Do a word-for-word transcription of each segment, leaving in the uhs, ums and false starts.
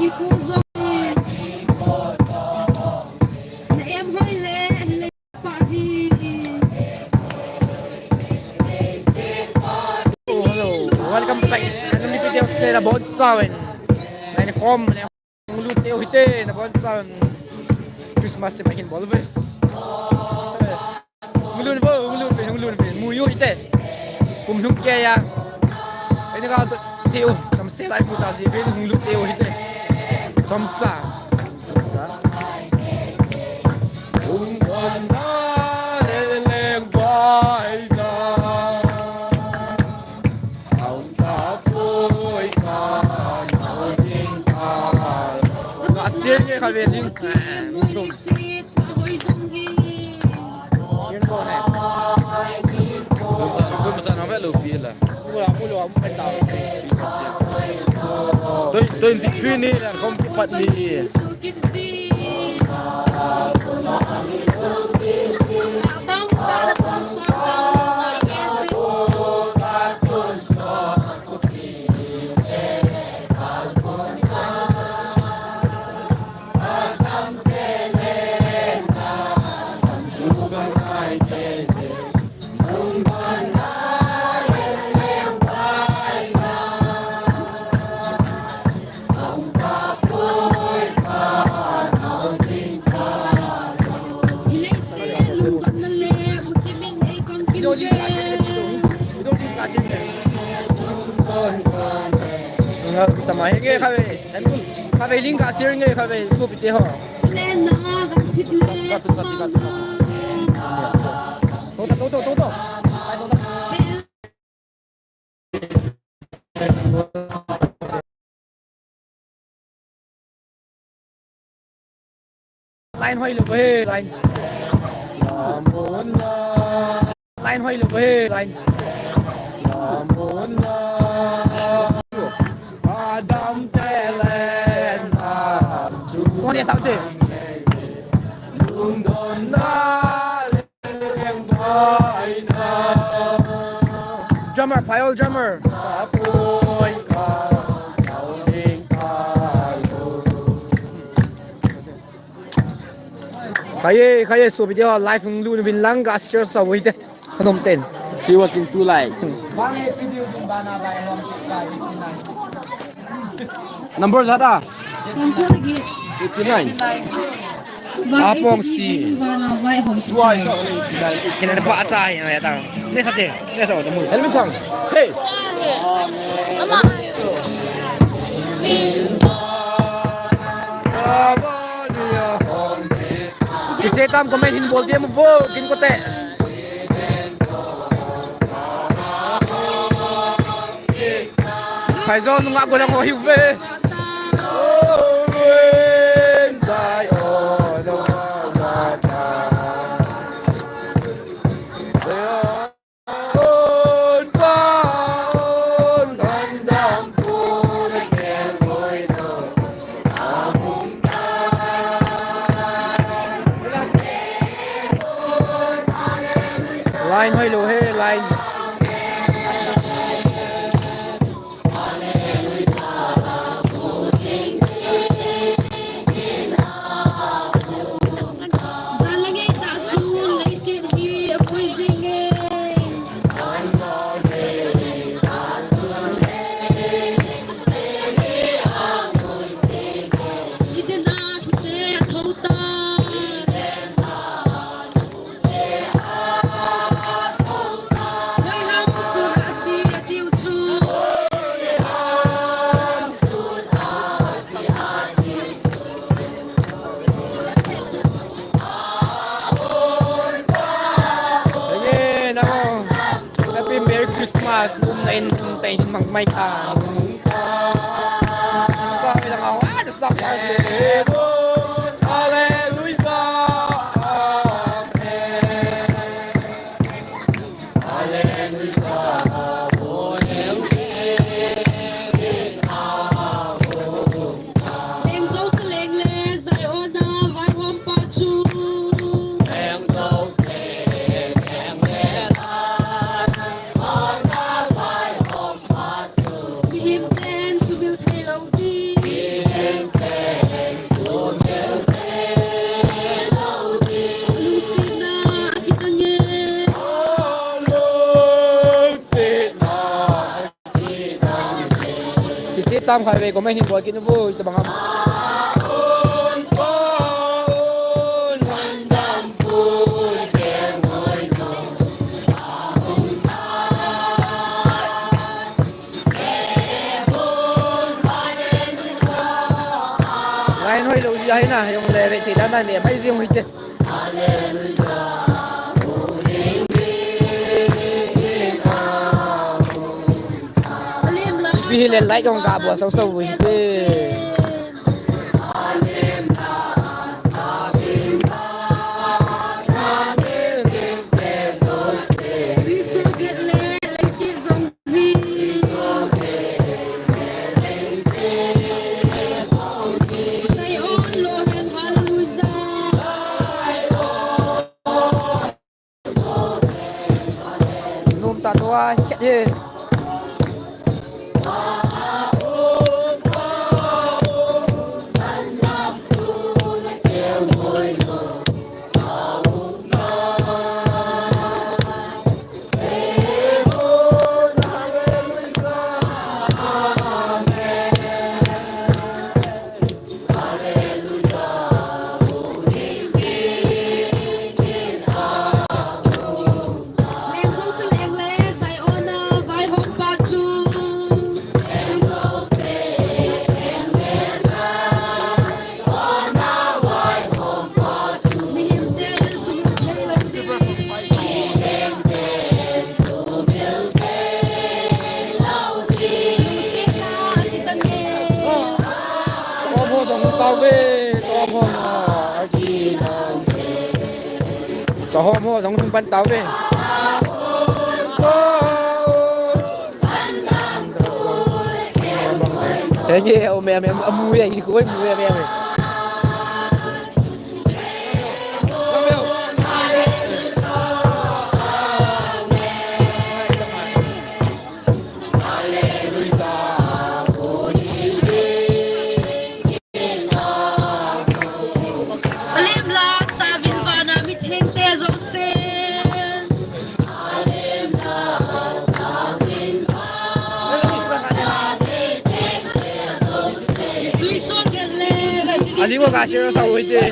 Pu Zong. Na em hoi le, le pa hi. Oh, hello. Welcome back. Anung ni video se nabonchauvin. Nai ni kom ne. Hung lut cheh u hite, nabonchauvin. Christmas te ma hin bol uve. Hung lut uve, hung lut uve, hung lut uve. Mu u hite. Kum lhung keiya. Eini gal to cheh u, tam se lai mu ta si uvin, hung lut cheh u hite. Chomcha. Hung don na le leng vai na. Ka sir nge kha ve ding. Eh, mi thum. Sir ko ne. Ko masa na ve lo pi la. Mula, mula, mula. Twen-, twenty-three ni la kom ki pat ni. Tama hi nge kha ve, kha ve ling ka sir nge kha ve, sopi te ho. To, to, to, to, to. Line hoi lou ve, line. Line hoi lou ve, line. Adam telen. Kong dia sao te. Drummer, payol drummer. Khaye, khaye, so video live hung lut uvin lang ka share sa uvin te. Khanom ten. She watching two likes. Number jat a? Fifty nine. Apong si. Tua iso. Kena pa acha ya ta. Ne sa te. Ne sa ta mu. Helmi thang. Hey. Ama. Kise tam comment hin bol diam vo, kin ko te. Phaijo nunga golang ho hiuve. Line hoi lou he, line. Aye, namo. Happy Merry Christmas. Num na in, num ta in, mang mai ta. Sa mi lang awa, sa pa se. Hallelujah. Amen. Leng Joseph leng le Zion a vaihom pa chu. Mihem ten sumil thei lou ding. Tam khai ve, comment hin bol kit un vo, tabang ham. Line hoi lou jeh a hi na, jong le ve thei dan dan ve, mai jing hoi te. Ipi hi le like jong ga bol sau sau hoi te. Nom ta tua, khet e. Chom ho jong hung tao ve, chom ho, ah, aki. Chom ho jong hung pan tao ve. Henge, o me, me, amu ya, i ko mu ya, me, me. Alim la, savin vana mithengte jousen. Tuisun gel le. Alim wa ka share sa uite.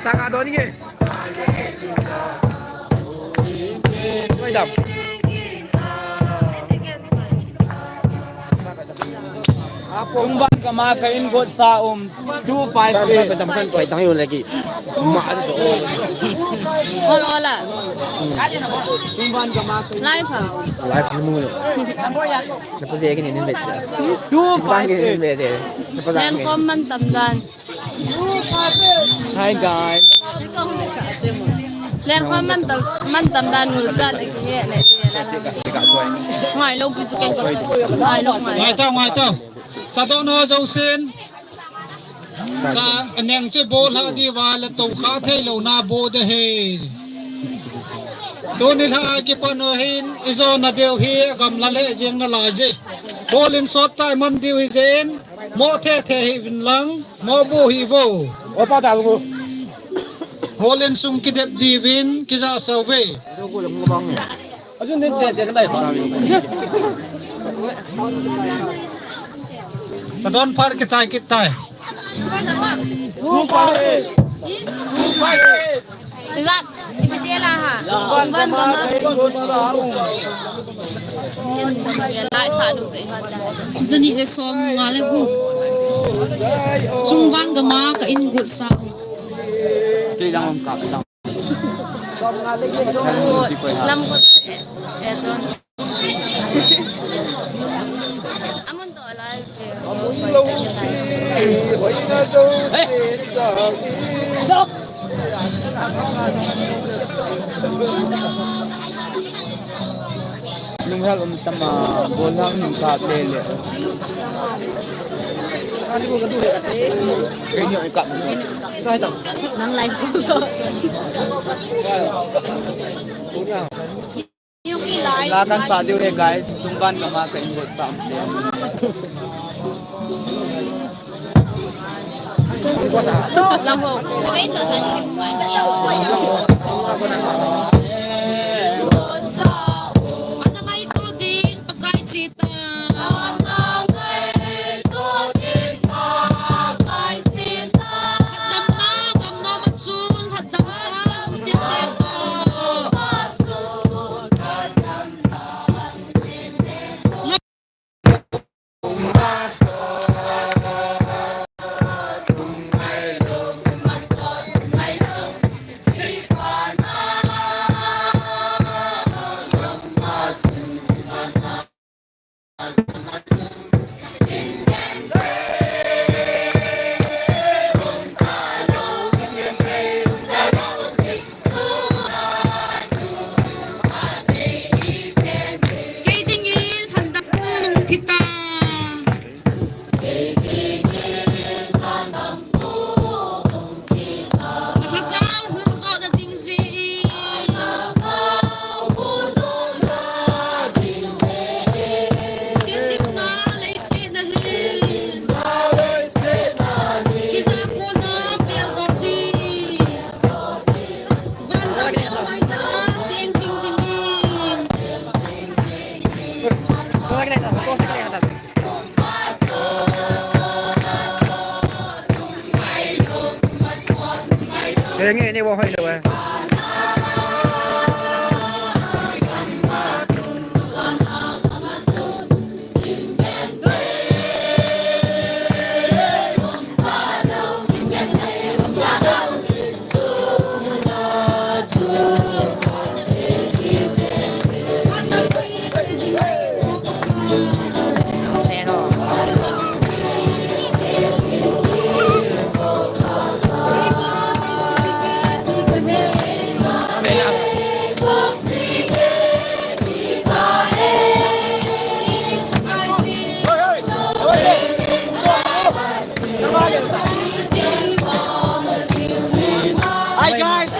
Sanga don nge. Chungvan gama ka in got sa um two five eight. Hola, hola. Chungvan gama ka in. Live ha? Live ni mu. Na pa je ke ni ni. Two five eight. Len kom man tam dan. Hi guys. Len kom man tam, man tam dan mu jan ek ye ne. Ngai lo pi chu ken ko. Ngai lo ngai. Ngai tao, ngai tao. Sa to no jo sin. Sa neng che bol ha di va le to kha thei lo na bo de he. Tuni lha kipan o hin i jo na deu hi gamla le jeng na la je. Bol in sot tai man diu hi jen. Mo the the hi vin lang. Mo bu hi vo. Opa ta bu. Holen sung kidep di vin kija sau ve. Ajun den te te lai. Ta don par ke chai kit tai. Lat, ipi dia lah, ha? Ban, ban, ban. Lai sa du te, ha. Jani le som nga le gu. Chungvan gama ka in gu sa. Kei dang om kap dang. Lam gu, eh, eh, John. Amun to lai. Nung hal um tama, bol hal nung kap le le. Kei ni oi kap. Nang lai. La kan sa diu he guys, tung kan ka ma ka in bol sam te. Kei dingin lhanda hung thita. Lhagao hung dohna ding jeh in. Sin dingna leiset na hin. Kijakhohna peldoh ding. Hi guys,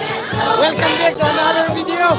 welcome back to another video.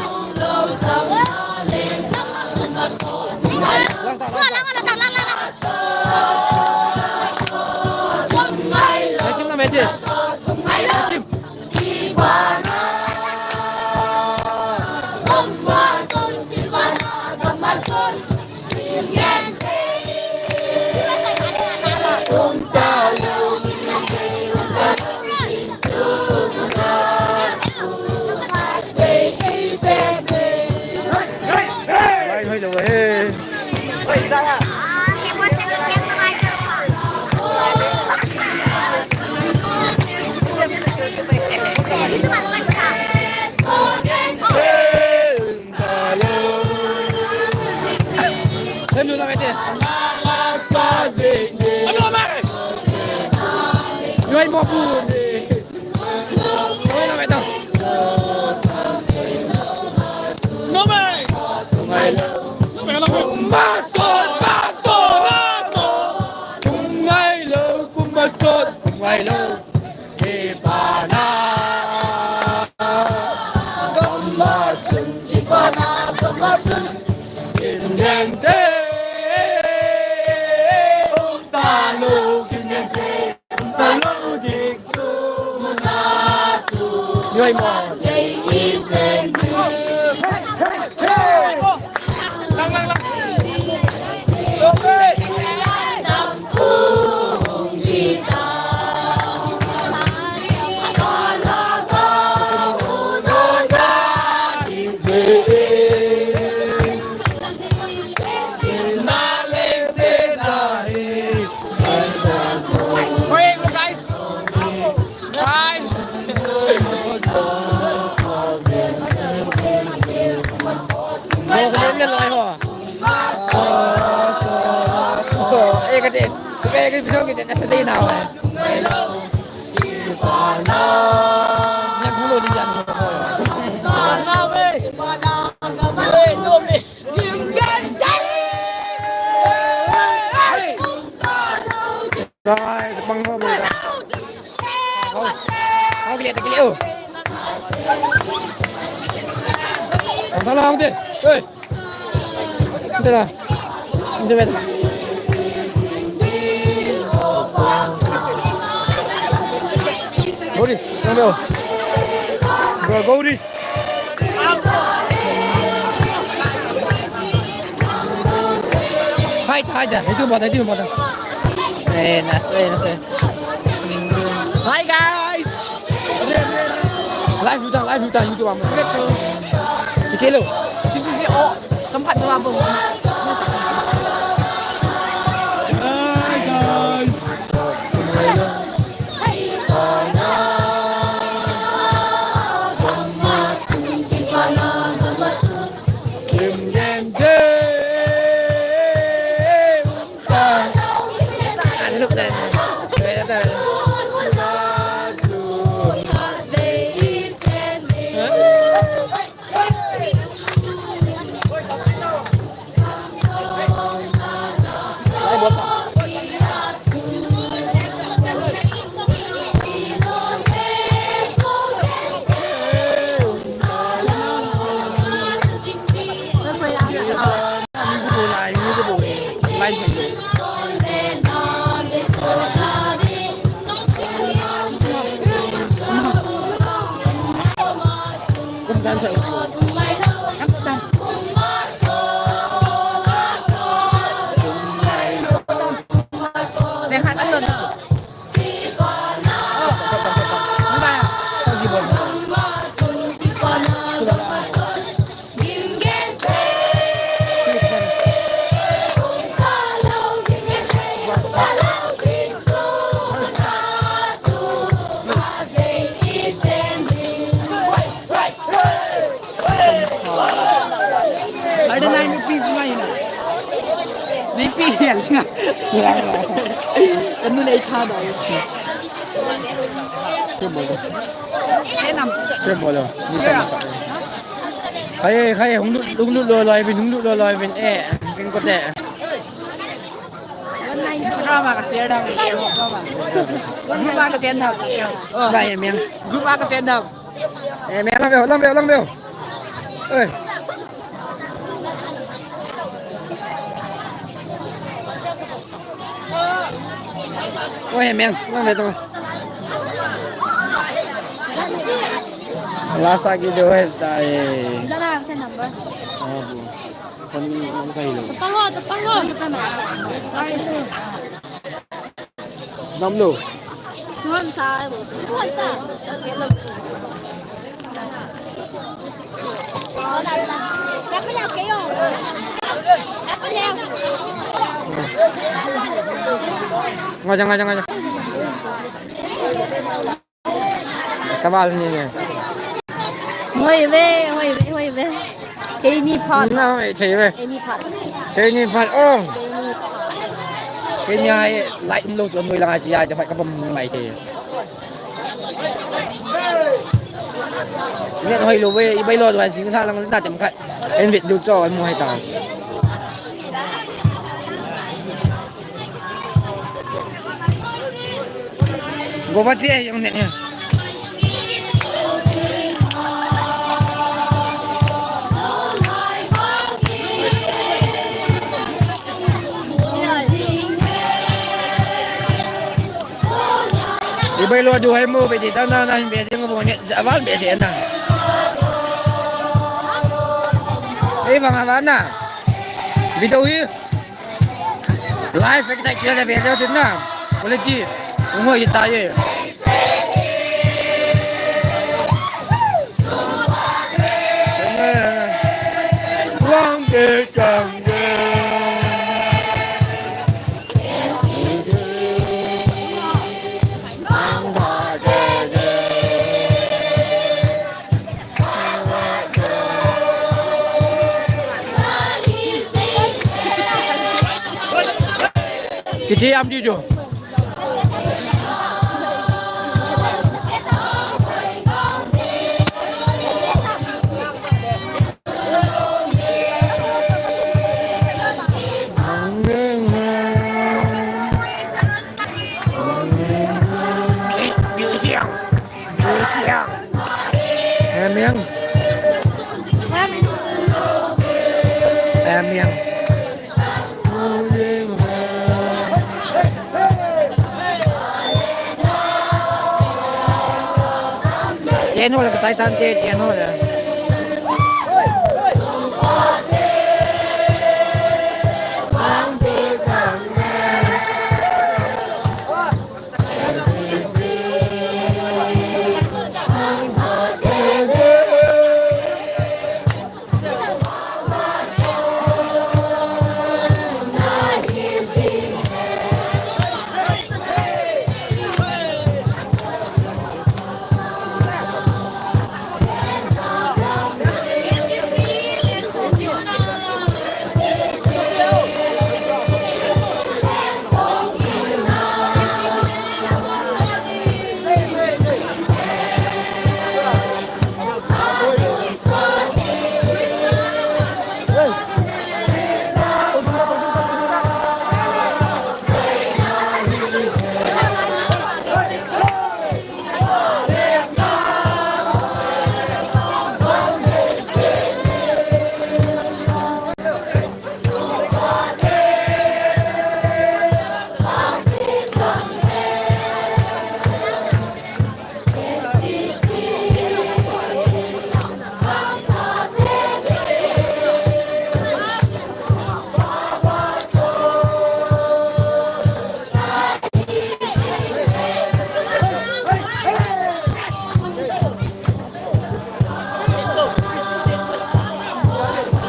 Hi. Go, go, go, go, go. Eh, kati, kati, kati, kati, kati, kati, Nagmulo din yan. Hey, no, me. Guys, pang ho bol da. Hau, hau, kile, kile, oh. Ang tala, ang de. Hey. Ang tala. Ang tala. Goris, ang tala. Bro, Goris. Hi, hi, hi. Itu bota, itu bota. Eh, nasa, eh, nasa. Hi, guys. Live utang, live utang, YouTube ang. Kecil lo. Si, si, si. Oh, tempat tu apa? Hi, guys. Ada nine rupees mai na. Nipi ya. Anu nei tha da. Sebo lo. Sebo lo. Khai, khai, hung lut, hung lut lo lo, Ivan, hung lut lo lo, Ivan. Eh, pin ko te. Chura ma ka share da. Group ma ka share da. Ba ye miang. Group ma ka share da. Eh, miang lang beo, lang beo, lang beo. Oi. Oi, miang, lang beo to. Lasa ki do hai ta eh. Dala, sa number. Oh, bu. Phone number kahi lo. Tapaho, tapaho. Namlo. Tuhan sa, tuhan sa. Ngaja, ngaja, ngaja. Saval ni ne. Hoi ve, hoi ve, hoi ve. Keini phat. Na, eh, thei ve. Keini phat. Keini phat, oh. Keini phat. Keini ai, light lo chu noi lang ai, chi ai, te phat ka pom mai te. Net hoi lo ve, i bai lo, wan sing tha lang na tem khat. En vet du cho, en mu hai ta. Go ba che, yang ne. I bai lo du hai mo be di ta na na be di ngo bo ne aval be di na. Ei bang aval na. Video hi. Live ek tai kile video tin na. Quality. Ungoi ta ye. Wang ke chang ke. Kiti am di jo. Em yang. Tian ho le, ka tai tan te, tian ho le.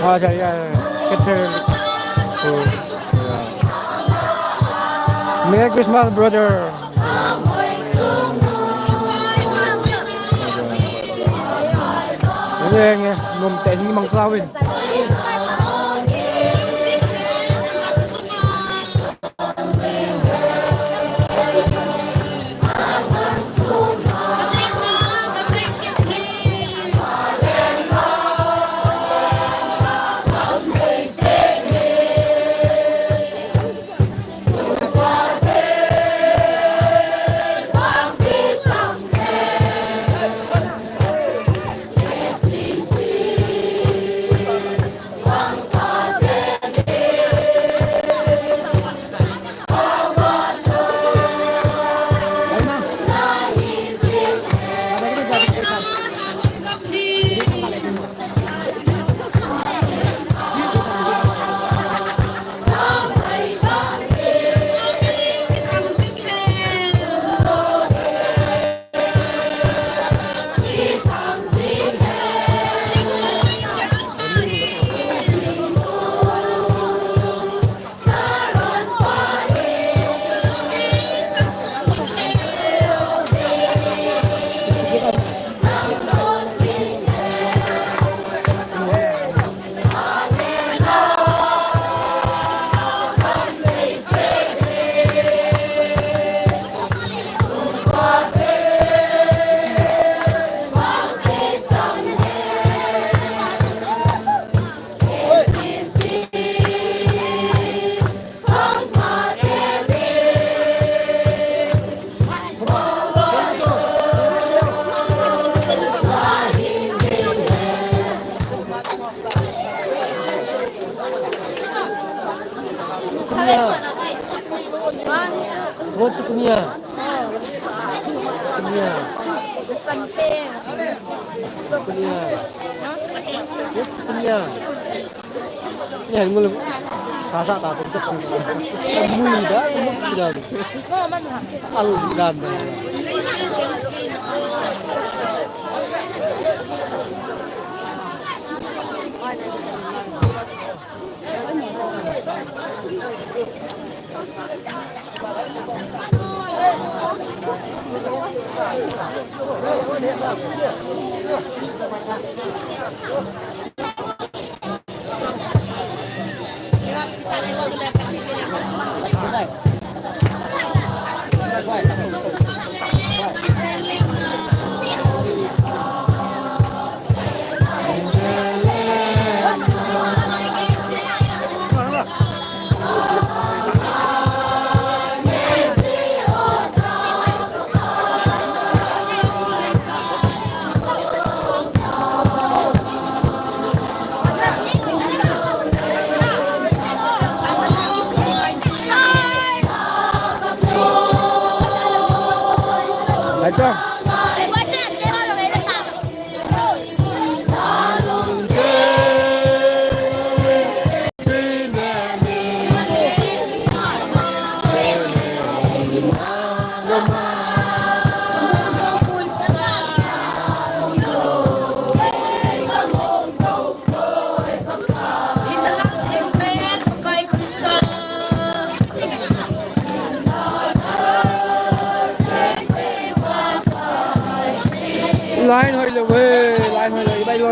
Acha, ya, ya. Kete, ya. Merry Christmas, brother. Nge, nge, nom te ni mang tlawin. Kunia. Kunia. Kunia. Kunia. Kunia. Yan, mula sasa ta tu. Mula, mula. Al dan. Line hoi le ve, line hoi le, ibai lo.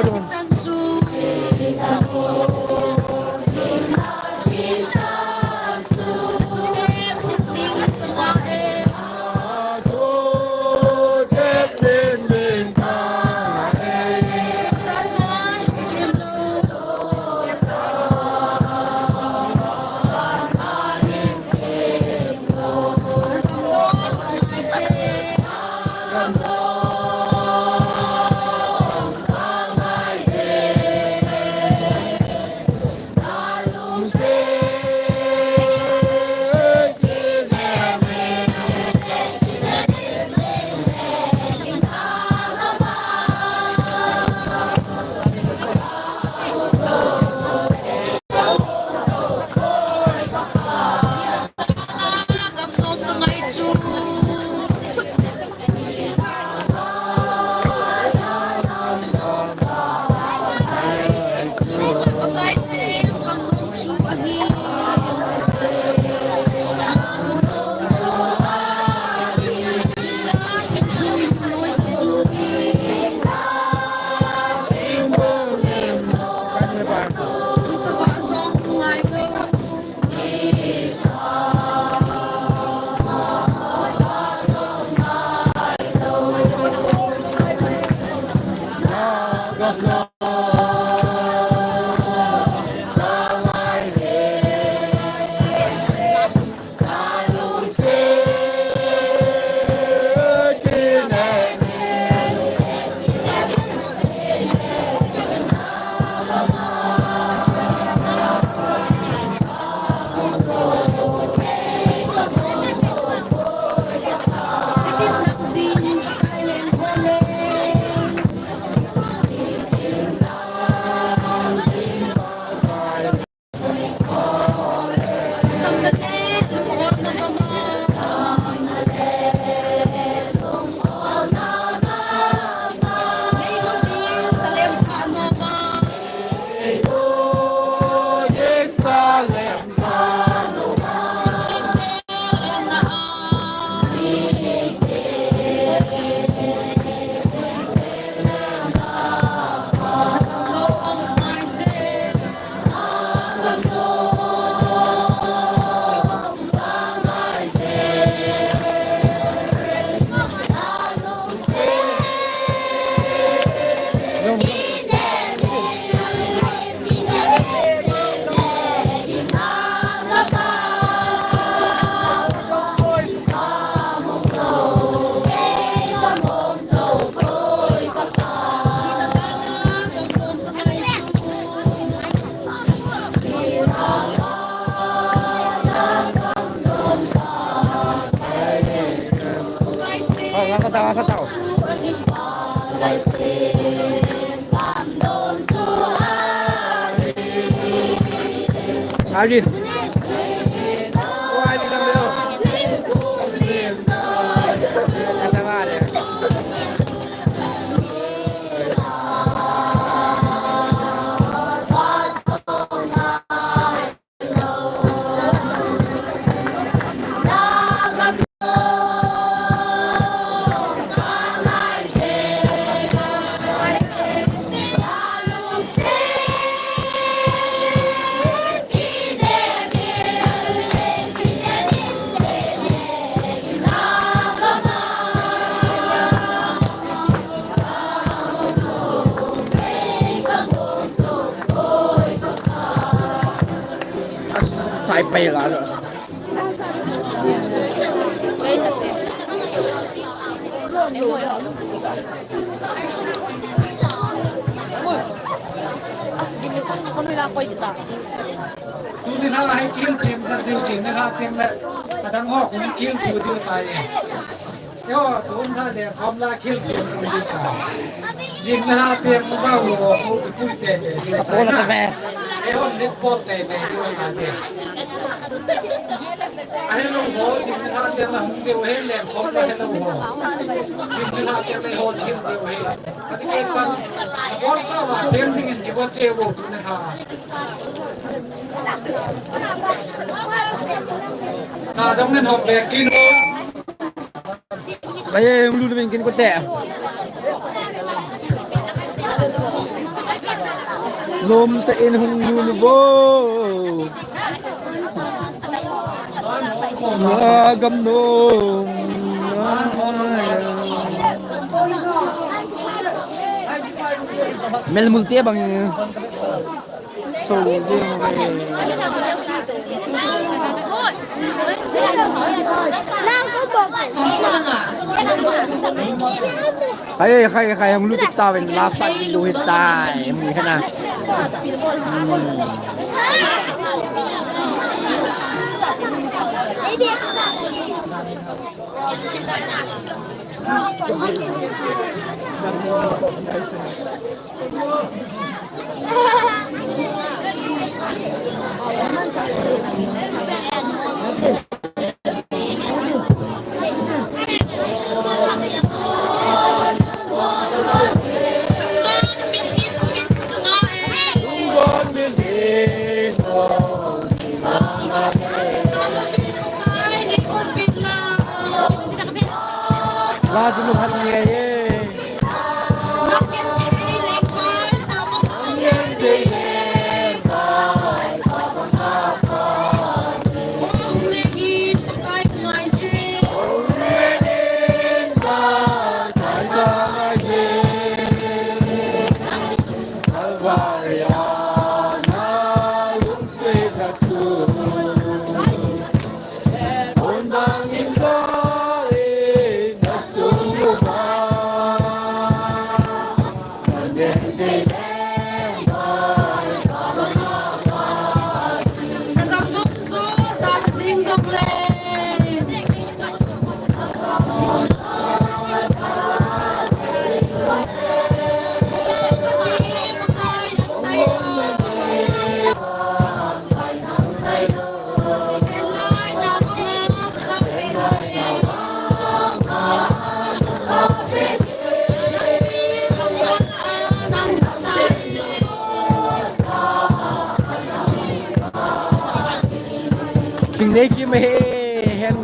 Alvin. Sai pai la lo. Tuni na hai kil them jar diu chin na ha them le. Adang ho kum kil tu diu tai. Yo, tun ha le, kham la khil te, jing na ha te, mu ba lo, ku, ku te te, te. Apo na te me. E hon ni po te te, yo na te. A he lo ho, jing na ha te na hung te, he le, khom la he lo ho. Jing na ha te na ho, jing te, he. A ti ke chan, bon ka wa, tem jing in ki bo che wo, tu na ha. Sa jong nen hom be kin ho. Bai, hung lut uvin kin kote. Nom te in hung lut vo. Gam nom. Mel mul te bang. So, hai, hai, hai, hung lut ta ven, la sa ki lu hita, mi kana. King Neki me he hen.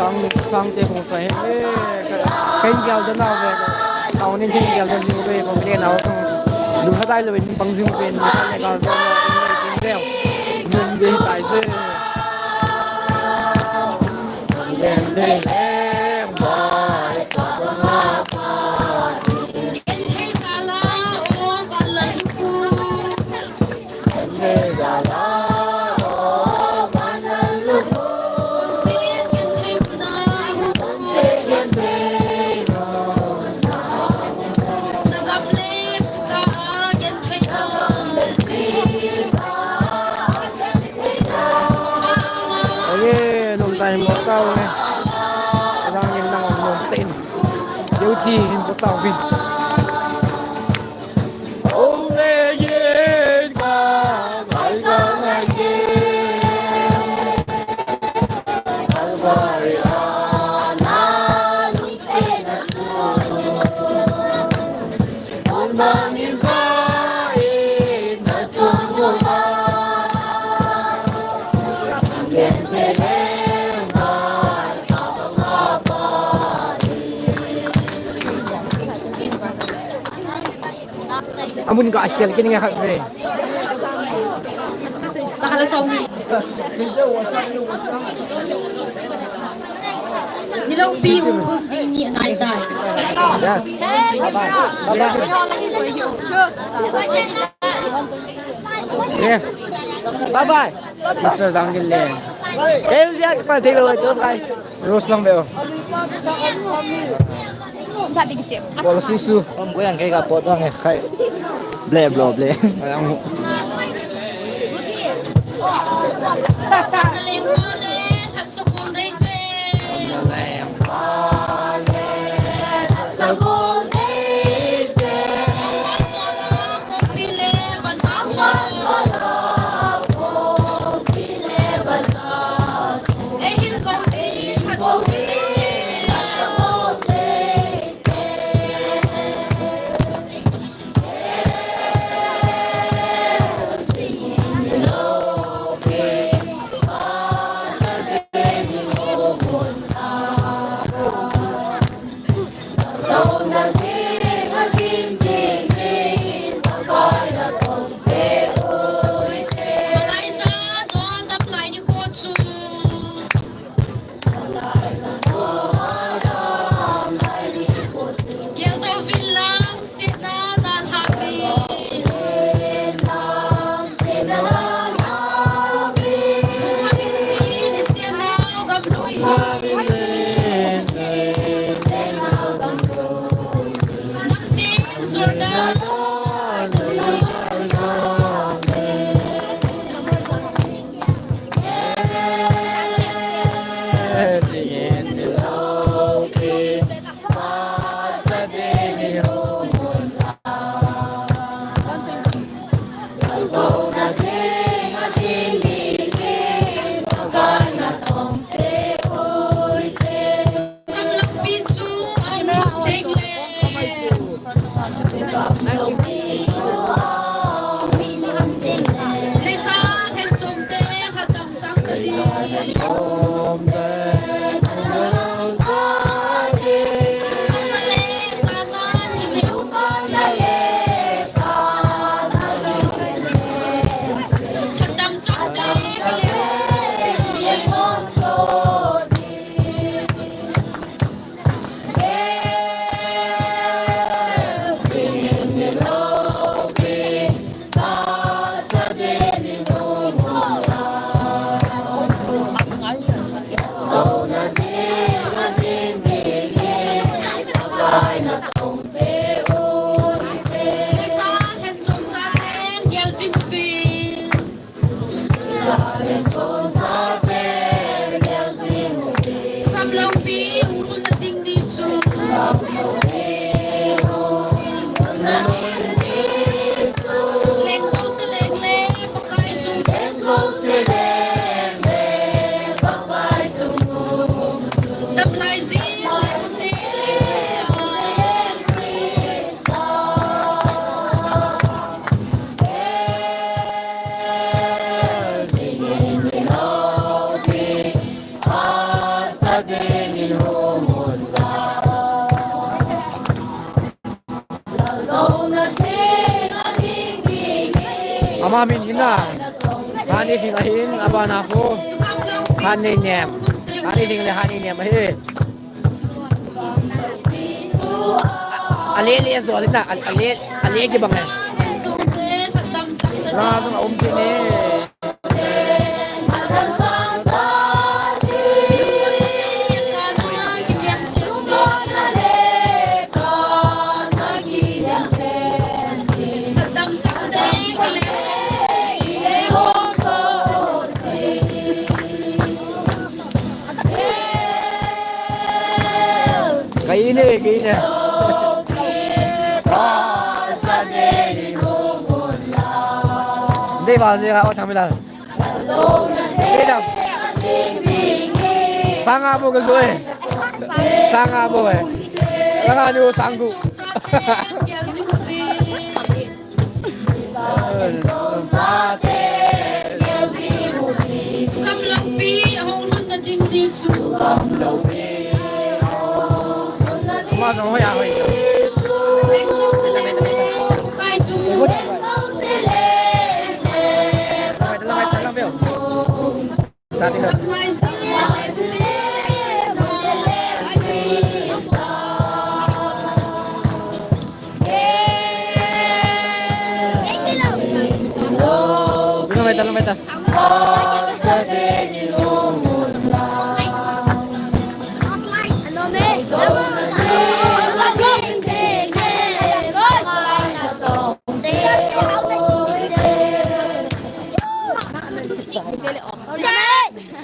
Sang, sang te kong sa he. Kahin gel da nau ve. Tao nin kahin gel da jing ve. Kong le nau kong lu ha dai lo in pang jing ve. Ni ka le ka zo. Ni ve tai se. Aye, nung tai mo tao ne. Kadang in nang nung tin. Yo ti in mo tao bin. Amun ka akhel kini nga khat ve. Sakhala song ni. Ni lo pi hung hung ding ni nai tai. Yeah. Bye bye. Mister Zangin le. Kei u ziak pa thei lo cho kai. Rose lang ve o. Sa di kichep. Bol su su. Om ko yang kei ka pot wang e khai. Ble blo ble. Ayang. Ama min hin na. Hani hin ahin, abana khu. Hani nem. Hani hin le hani nem ahi. Ale le zo le na, ale, ale ki bang e. Ra zo um ki ne. Kaine, kaine. Dei ba se ha o thang milal. Dei dam. Sanga bo ka so e. Sanga bo e. Sanga ni o sangu.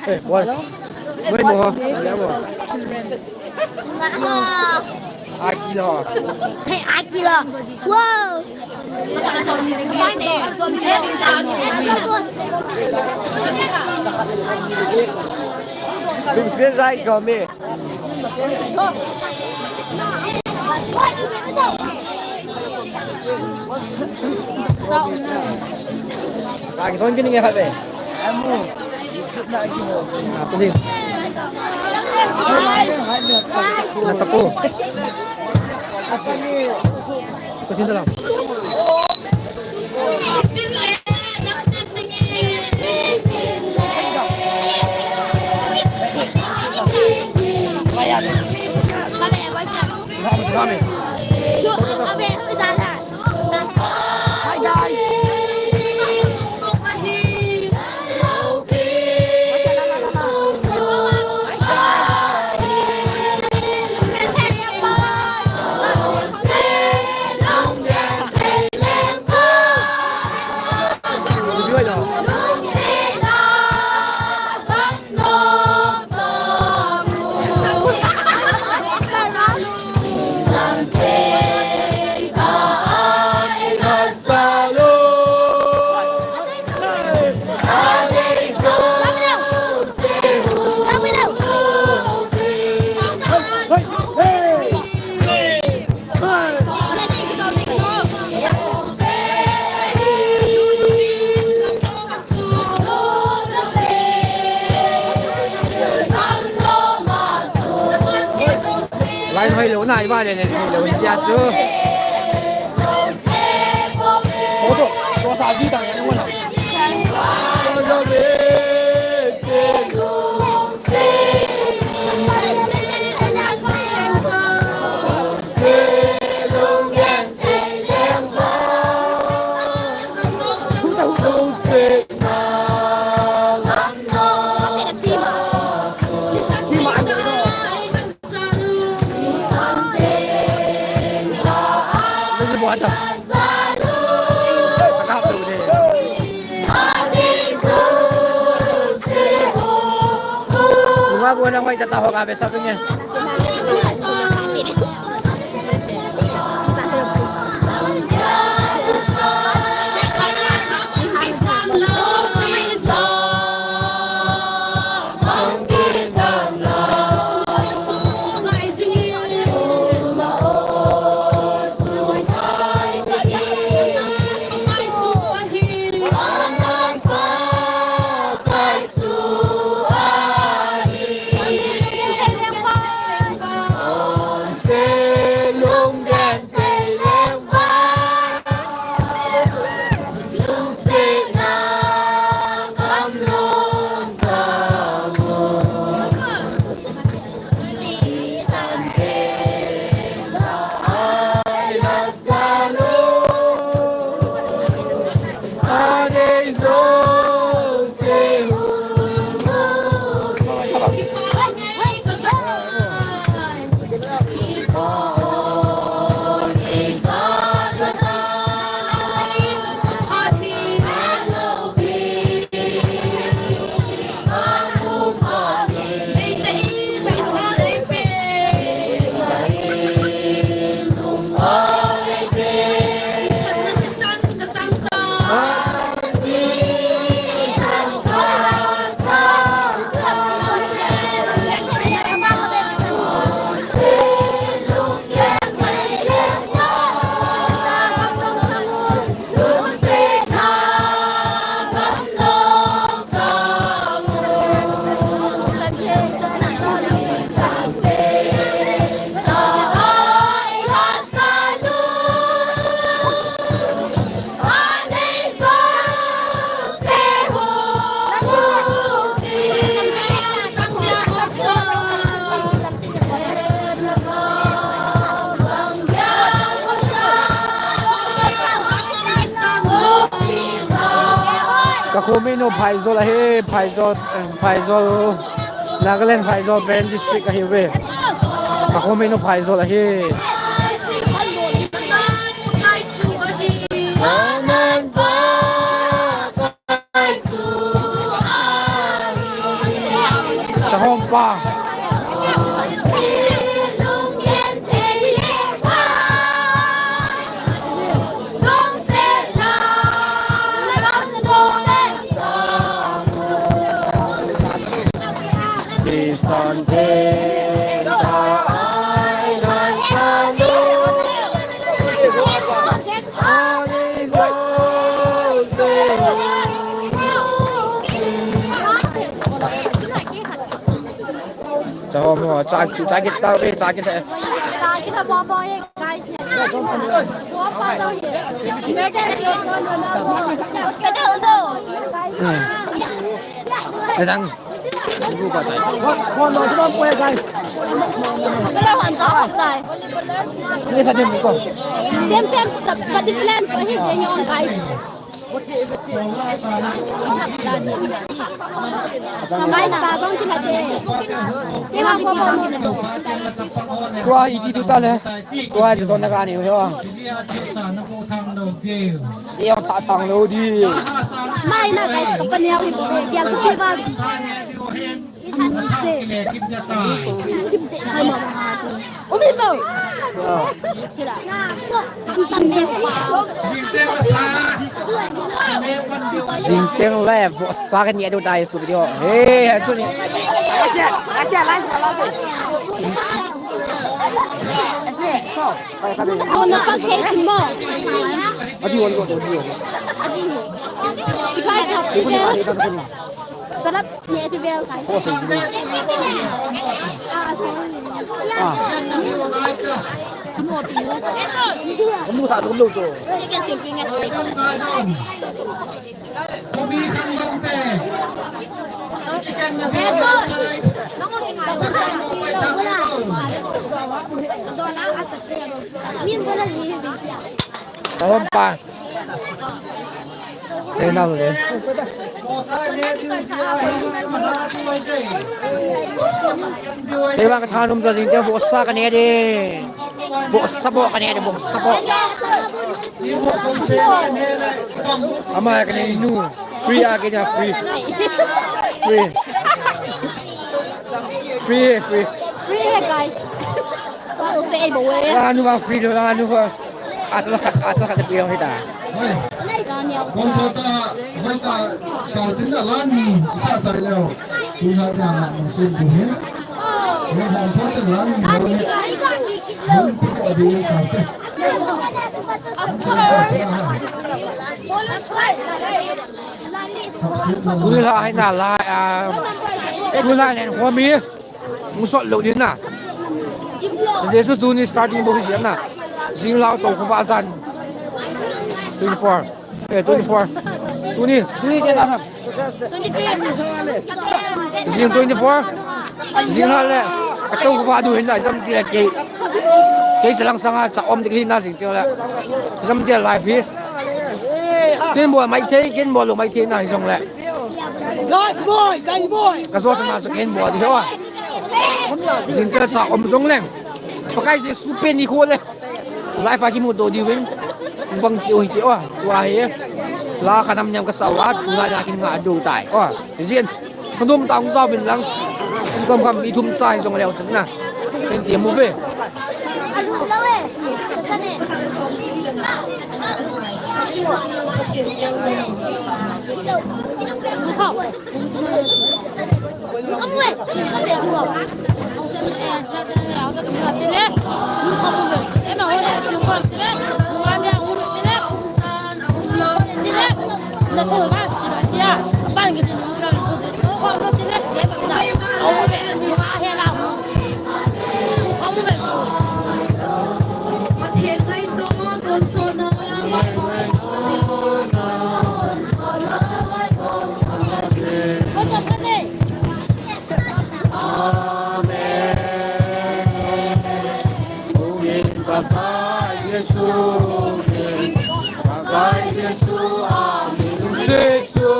Eh, boy. Boy mo. Akila. Hey, Akila. Wow. Duse zai kame. Lagi phone kini ngai khat be. Amu. Apa ni? Natapo. Apa ni? Kau sini dalam. Lai hoi lo na, i ba le le hoi lo sia chu. Ho to, to sa ji ta ya lo na. Bunga bunga nang hoy tataho ka be shopping eh. Ka khomi nu Phaijol ahi, Phaijol, eh, Phaijol, Nagaland Phaijol Peren District ahi ve. Ka khomi nu Phaijol ahi. Chahom pa. Chahom ho, cha, cha kit tau ve, cha kit. Ê, Sang. Ibu ko tai. Hon, hon, hon, hon, guys. Color hon to, hon tai. Ni sa din ko. Same, same, but different. So he's doing your own, guys. Guys, ta bang kila te. Tua iti tu ta le. Tua je to na ka ni ho. Tia cha na ko thang lo deu. Tia cha thang lo di. Mai na kai ka pa ne au. Tia chu ki ba. Umi bo. Jingteng le vohsa kani adu dai su video. Hey, tu ni. Hon na pa ke mo. Adi hon ko, adi hon. Sipai ka. Tarap ni ati bel kai. Ah. Kamu tak dulu tu. Min bola ni. Tahom pa. Kei nau le. Kei vang ka thanum ta jing te vohsa kane de. Vohsa bo kane de, vohsa bo. Ama kane nu. Free a kane free. Free. Free, free. Free hai, guys. Lanu vang free lo, lanu vang. Acha khat, acha khat pi lo hita. Hoi. Kon tho ta, hoi ta, sa tin da lani, sa chai leo. Tuna ta na, na sin tu hin. Hoi, hoi, tho ta lani, hoi. Hoi, pi ta di sa te. Tuni la hai na la, ah, tuni la nen khomi. Musot lo din na. Jesu tuni starting bo hi na. Jing lao to ko fa jan. Twenty-four. Eh, twenty-four. Tuni, tuni ke ta na. Jing twenty-four. Jing la le. Ka to ko fa du hin na jam ti le ke. Ke chalang sanga cha om ti hin na jing ti le. Jam ti live hi. Ken bol mai thei, ken bol lo mai thei na jong le. Nice boy, nice boy. Ka zo chana sa ken bol di ho. Jing te cha om jong leng. Pakai Jesu pen ni kho le. Live a kimu to di win. Bang chi o hi ti o. Tua hi. La ka nam nyam ka sa wa, tu la da kin nga do tai. O. Jin. Ka dum ta hung sa bin lang. Kom kam i thum cha hi jong leo na. Ken ti mu ve. Amen. Ungin Pakai Jesu, Pakai Jesu, amin. Setu.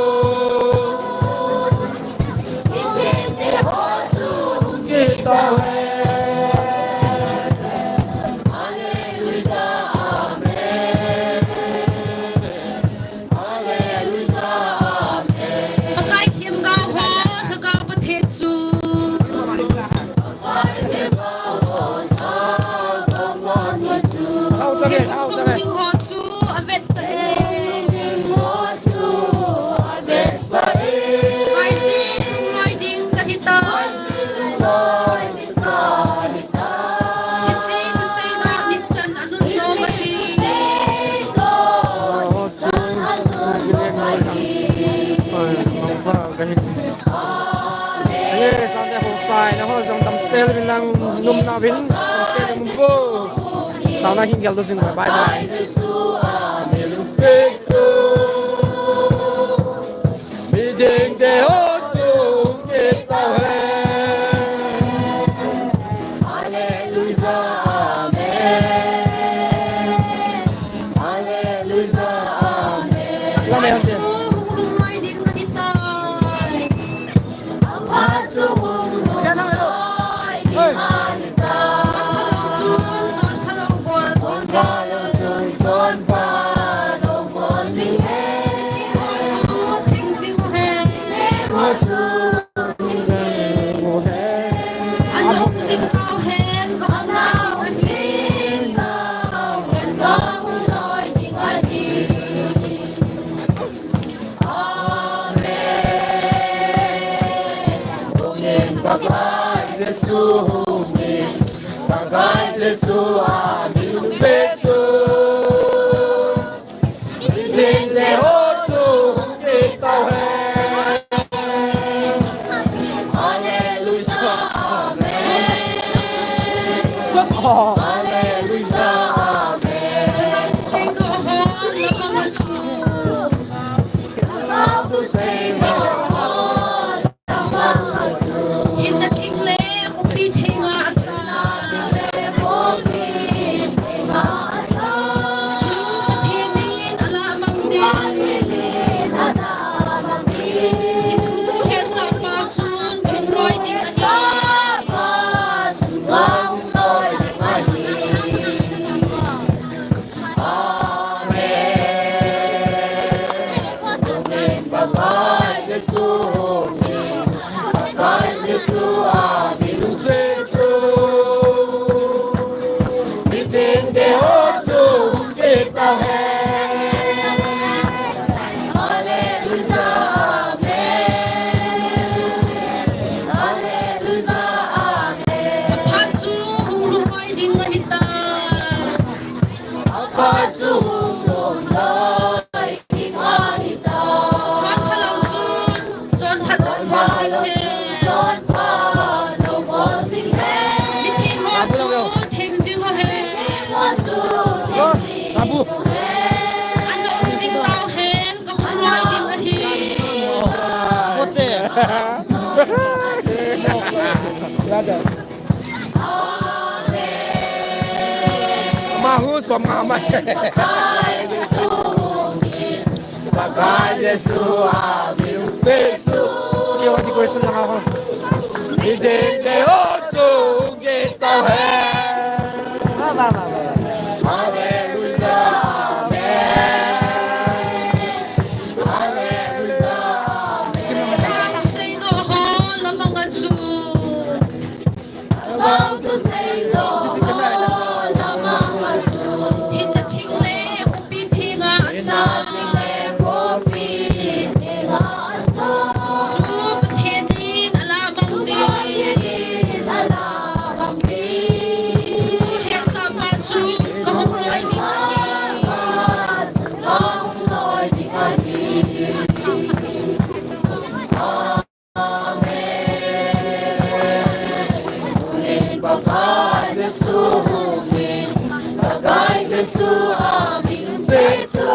Pin, pin se ni mumbo. Tao na hin gel do jing, bye bye. Miding te ho chu ke tao he. Hallelujah, amen. Hallelujah, amen. Amen. Amen. Hungin Pakai Jesu, hungin Pakai Jesu, amin lungset chu. Miding te ho chu hung kit tau hen. Hallelujah, amen. Hallelujah, amen. Amen. Hungin Pakai Jesu, hungin Pakai Jesu, amin lungset chu. Miding te ho chu hung kit tau hen. Hallelujah, amen. Hallelujah, amen. Phat chu hung lhung ding ahitai. Phat chu hung lhung ding ahitai. Chonphat lou chun, chonphat lou bol jing hen. Chonphat lou bol jing hen. Mitheng ho chu theng jing uhen. Mitheng ho chu theng jing uhen. Ana um jing tau hen, kahung loi ding ahi. Mahu som nga mai. Pakai Jesu, amin lungset chu. Sige, wa decoration na ako. Miding te ho chu hung kit tau hen. Ba, ba, ba, ba. Hallelujah, amen. Hallelujah, amen. Amen. Hungin Pakai Jesu, hungin Pakai Jesu, amin lungset chu.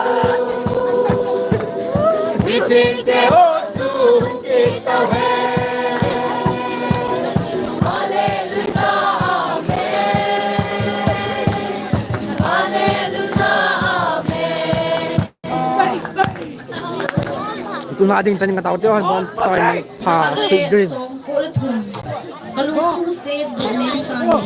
Miding te ho chu hung kit tau hen. Hallelujah, amen. Hallelujah, amen. Tuna ding chan ka tau te hon bon choi pha sweet dream. Song ko le thum. Ka lung sung se bu ne sa ni.